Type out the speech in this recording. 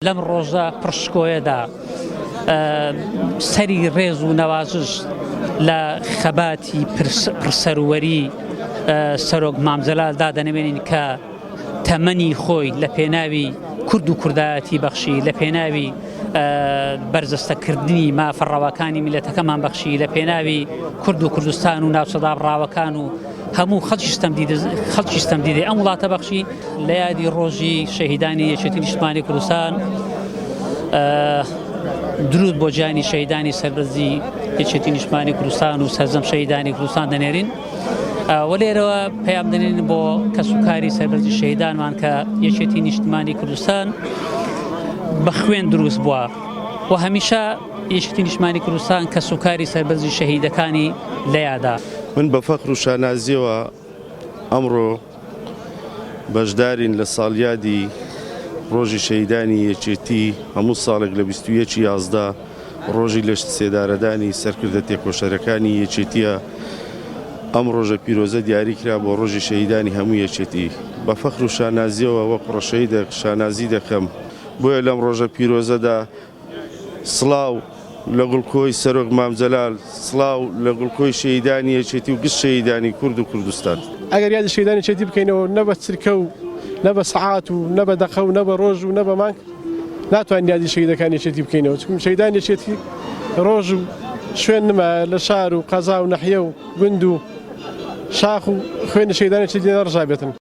لەم ڕۆژە پڕ شکۆیەدا سەری ڕێز و نەوازش لە خەباتی پڕسەروەری سەرۆک مام جەلال دادەنەوێنین کە تەمەنی خۆی لە پێناوی کورد و کوردایەتی بەخشی لە پێناوی بەرجەستەکردنی مافە ڕەواکانی میلەتەکەمان بەخشی لە پێناوی کورد و کوردستان و ناوچە دابڕاوەکان و هەموو خەڵکی ستەمدیدە خەڵکی ستەمدیدەی ئەم وڵاتە بەخشی لە یادی ڕۆژی شەهیدانی یەکێتی نیشتمانی کوردستان درود بۆ گیانی شەهیدانی سەربەرزی یەکێتی نیشتمانی کوردستان و سەرجەم شەهیدانی کوردستان دەنێرین و لێرەوە پەیام دەنێرین بۆ کەسوکاری سەربەرزی شەهیدانمان کە یەکێتی نیشتمانی کوردستان بە خوێن دروست بووە و هەمیشە یەکێتی نیشتمانی کوردستان کەسوکاری سەربەرزی شەهیدەکانی لە یادە. من بە فەخر و شانازیەوە ئەمڕۆ بەشدارین لە ساڵیادی ڕۆژی شەهیدانی یەکێتی هەموو ساڵێک لە 21 11 ڕۆژی لە سێدارەدانی سەرکردە تێکۆشەرەکانی یەکێتیە ئەم ڕۆژە پیرۆزە دیاری کرا بۆ ڕۆژی شەهیدانی هەموو یەکێتی بە فەخر و شانازیەوە وەک ڕەشەیدێک شانازی دەکەم بۆیە لەم ڕۆژە پیرۆزەدا سڵاو لە گوڵکۆی سەرۆک مام جەلال، سڵاو لە گوڵکۆی شەهیدانی یەکێتی و گشت شەهیدانی کورد و کوردستان. ئەگەر یادی شەهیدانی یەکێتی بکەینەوە نە بە چرکە و نە بە سەعات و نە بە دەقە و نە بە ڕۆژ و نە بە مانگ ناتوانین یادی شەهیدەکانی یەکێتی بکەینەوە چونکە شەهیدانی یەکێتی ڕۆژ و شوێن نمایە لە شار و قەزا و نەحیە و گوند و شاخ و خوێنی شەهیدانی یەکێتی نەڕژابێتن.